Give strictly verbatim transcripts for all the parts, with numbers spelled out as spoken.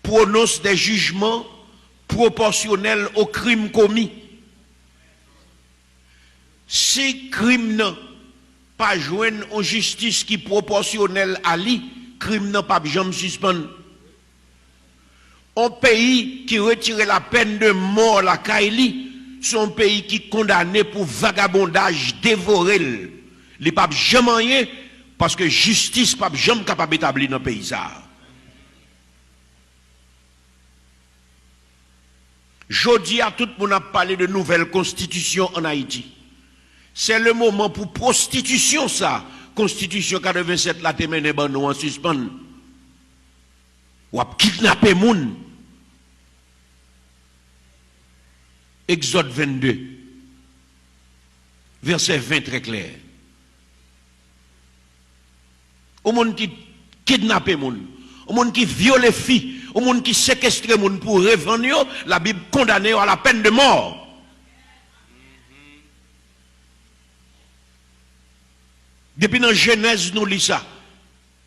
prononce des jugements proportionnels aux crimes commis. Si krim nan pa jwenn yon jistis ki pwopòsyonèl a li, krim nan p ap janm sispann. Yon peyi ki retire la peine de mort lakay li, se yon peyi ki kondane pou vagabondaj devore l. Li p ap janm anyen, paske jistis p ap janm kapab etabli nan peyi sa a. Jodi a, tout moun ap pale de nouvèl konstitisyon ann Ayiti. Se le moman pou pwostitisyon sa konstitisyon katrevennsèt la te mennen ban nou an sispann. W ap kidnape moun. Egzòd vennde, vèsè ven trè klè. Yon moun ki kidnape moun, yon moun ki vyole fi, yon moun ki sekestre moun pou revann yo, Labib kondane yo à la peine de mort. Depi nan Jenèz, nou li sa.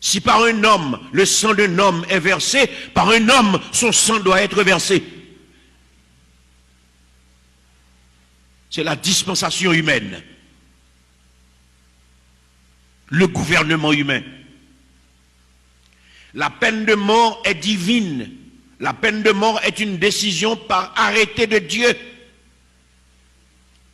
Si par un homme le sang d'un homme est versé, par un homme son sang doit être versé. C'est la dispensation humaine, le gouvernement humain. La peine de mort est divine. La peine de mort est une décision par arrêté de Dieu.